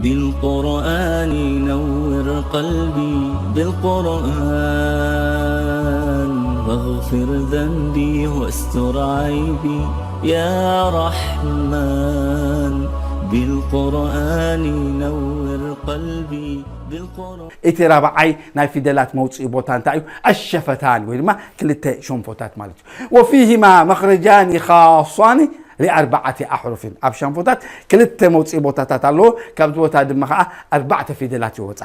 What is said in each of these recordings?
بالقرآن نور قلبي، بالقرآن واغفر ذنبي واستر عيبي، يا رحمن بالقرآن نور قلبي، بالقرآن. እቲ ራብዓይ ናይ ፊደላት መውፅኢ ቦታ እንታይ እዩ? ኣሸፈታን ወይ ድማ ክልተ ሸንፎታት ማለት እዩ። وفيهما مخرجان خاصان لأربعة أحرف። ኣብ ሸንፎታት ክልተ መውፅኢ ቦታታት ኣለዎ። ካብዚ ቦታ ድማ ከዓ ኣርባዕተ ፊደላት ይወፃ።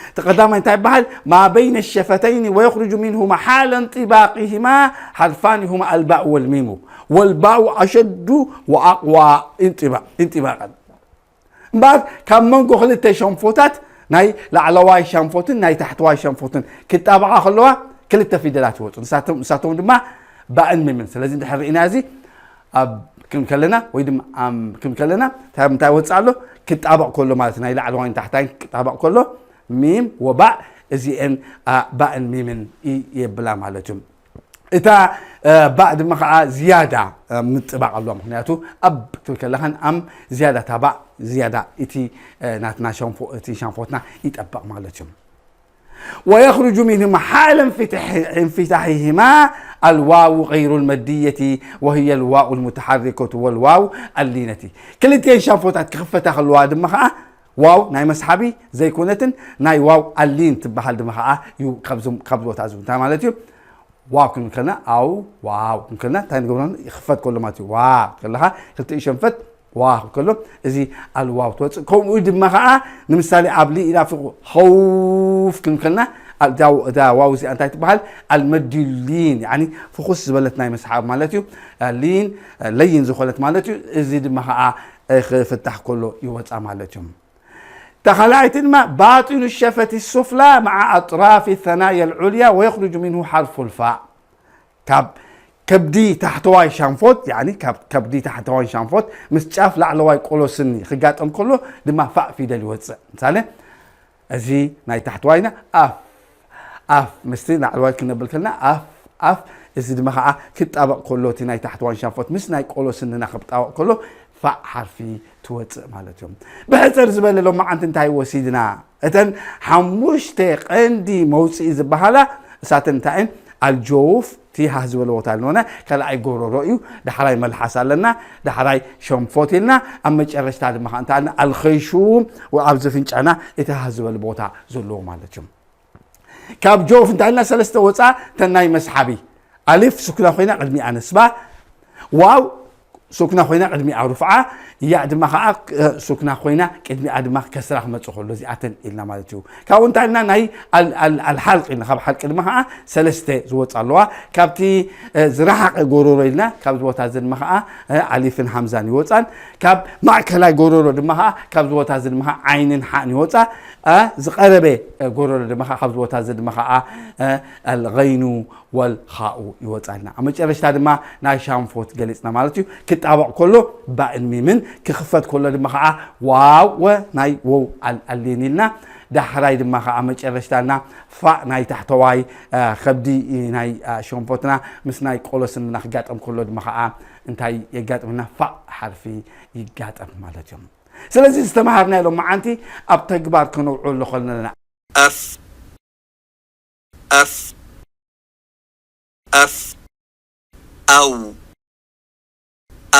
እቲ ቀዳማይ እንታይ ይበሃል? ما بين الشفتين ويخرج منهما حال انطباقهما حرفان هما الباء والميم، والباء أشد وأقوى انطباق-، انطباقا. እምበኣር ካብ መንጎ ክልተ ሸንፎታት ናይ ላዕለዋይ ሸንፎትን ናይ ታሕተዋይ ሸንፎትን ክጣበቓ ከለዋ ክልተ ፊደላት ይወፁ። ንሳቶም፣ ንሳቶም ድማ ባእን ሚምን። ስለዚ እንድሕር ርኢና እዚ ኣብ ክም ከለና ወይ ድማ ኣም ክም ከለና እንታይ፣ እንታይ ይወፅእ ኣሎ? ክጣበቕ ከሎ ማለት ናይ ላዕለዋይን ታሕታይን ክጣበቕ ከሎ ሚም ወባእ እዚኤን፣ አ፣ ባእን ሚምን ይ-፣ የብላ ማለት እዩ። እታ፣ እ፣ ባእ ድማ ከዓ ዝያዳ፣ እ፣ ምጥባቕ ኣለዋ። ምክንያቱ ኣብ ክትብል ከለኻን ኣም ዝያዳ እታ ባእ ዝያዳ እቲ፣ እ፣ ናትና ሸንፎ-፣ እቲ ሸንፎትና ይጠበቕ ማለት እዩ። ويخرج منهما حال انفتح-، انفتاحهما الواو غير المدية وهي الواو المتحركة والواو اللينة። ክልቲኤን ሸንፎታት ክኽፈታ ከለዋ ድማ ከዓ ዋው ናይ መስሓቢ ዘይኮነትን ናይ ዋው ኣሊን ትበሃል ድማ ከዓ እዩ። ካብዞም፣ ካብ ቦታ እዚ እንታይ ማለት እዩ? ዋው ክንብል ከለና ኣው ዋው ክንብል ከለና እንታይ ንገብሮ? ይኽፈት ከሎ ማለት እዩ። ዋው ከለኻ ክልቲኡ ሸንፈት ዋው ከሎ እዚ ኣልዋው ትወፅእ። ከምኡ ድማ ከዓ ንምሳሌ ኣብ ሊ ኢላ ፍቑ ኸውፍ ክንብል ከለና እታ፣ እታ ዋው እዚኣ እንታይ ትበሃል? ኣልመድዩ ሊን፣ ያኒ ፍኹስ ዝበለት ናይ መስሓብ ማለት እዩ። ሊን፣ ለይን ዝኾነት ማለት እዩ። እዚ ድማ ከዓ ክፍታሕ ከሎ ይወፃ ማለት እዩ። ተኻልኣይቲ ድማ ባጢኑ ሸፈቲ ሱፍላ መዓ ኣጥራፊ ሰናያ ልዑልያ ወየኽሩጁ ሚንሁ ሓርፉ ልፋእ። ካብ ከብዲ ታሕተዋይ ሻንፎት፣ ያኒ ካብ ከብዲ ታሕተዋይ ሻንፎት ምስ ጫፍ ላዕለዋይ ቆሎ ስኒ ክጋጠም ከሎ ድማ ፋእ ፊደል ይወፅእ። ምሳሌ፣ እዚ ናይ ታሕተዋይና ኣፍ፣ ኣፍ ምስቲ ላዕለዋይ ክነብል ከለና ኣፍ፣ ኣፍ፣ እዚ ድማ ከዓ ክጣበቕ ከሎ እቲ ናይ ታሕተዋይ ሻንፎት ምስ ናይ ቆሎ ስንና ክጣበቕ ከሎ ፋእ ሓርፊ ትወፅእ ማለት እዮም። ብሕፅር ዝበለ ሎማዓንቲ እንታይ ወሲድና? እተን ሓሙሽተ ቀንዲ መውፅኢ ዝበሃላ እሳተን እንታይ እየን? ኣልጀውፍ፣ እቲ ሃህ ዝበለ ቦታ ኣለና፣ ካልኣይ ጎሮሮ እዩ፣ ዳሕራይ መልሓስ ኣለና፣ ዳሕራይ ሸንፎት ኢልና፣ ኣብ መጨረሽታ ድማ ከ እንታይ ኣልና? ኣልኸይሹም፣ ኣብዚ ፍንጫና እቲ ሃህ ዝበለ ቦታ ዘለዎ ማለት እዩ። ካብ ጀውፍ እንታይ ኢልና? ሰለስተ ወፃ፣ እተን ናይ መስሓቢ። ኣሊፍ ሱክና ኮይና ቅድሚኣ ነስባ፣ ዋው ሱክና ኮይና ቅድሚኣ ሩፍዓ፣ ያእ ድማ ከዓ፣ እ፣ ሱክና ኮይና ቅድሚኣ ድማ ከስራ ክመፅእ ከሎ እዚኣተን ኢልና ማለት እዩ። ካብኡ እንታይ ኢልና? ናይ ኣል-፣ ኣል-፣ ኣልሓልቅ ኢልና፣ ካብ ሓልቂ ድማ ከዓ ሰለስተ ዝወፃ ኣለዋ። ካብቲ፣ እ፣ ዝረሓቀ ጎሮሮ ኢልና፣ ካብዚ ቦታ እዚ ድማ ከዓ፣ እ፣ ኣሊፍን ሃምዛን ይወፃን። ካብ ማእከላይ ጎሮሮ ድማ ከዓ፣ ካብዚ ቦታ እዚ ድማ ከዓ ዓይንን ሓእን ይወፃ። እ፣ ዝቐረበ፣ እ፣ ጎሮሮ ድማ ከዓ፣ ካብዚ ቦታ እዚ ድማ ከዓ፣ እ፣ ኣልገይኑ ወልኻኡ ይወፃልና። ኣብ መጨረሽታ ድማ ናይ ሻንፎት ገሊፅና ማለት እዩ። ክጣበቕ ከሎ ባእን ሚምን፣ ክኽፈት ከሎ ድማ ከዓ ዋው ወ ናይ ወው ኣል-፣ ኣሊን ኢልና። ዳሕራይ ድማ ከዓ መጨረሽታና ፋእ ናይ ታሕተዋይ፣ እ፣ ከብዲ ናይ፣ እ፣ ሸንፎትና ምስ ናይ ቆሎ ስንና ክጋጠም ከሎ ድማ ከዓ እንታይ የጋጥምና? ፋእ ሓርፊ ይጋጠም ማለት እዮም። ስለዚ ዝተምሃርናዮ ሎማዓንቲ ኣብ ተግባር ከነውዕሎ ከለና ኣፍ፣ ኣፍ፣ ኣፍ፣ ኣው፣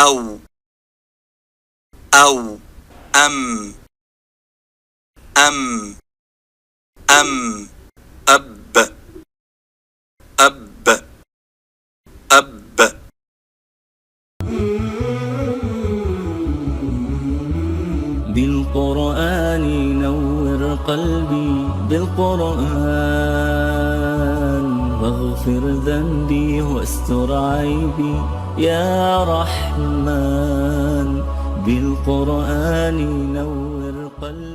ኣው፣ ኣው፣ ኣም፣ ኣም፣ ኣም፣ ኣብ፣ ኣብ፣ ኣብ። بالقرآن نور قلبي، بالقرآن واغفر ذنبي واستر عيبي، يا رحمن، بالقرآن نور قلبي.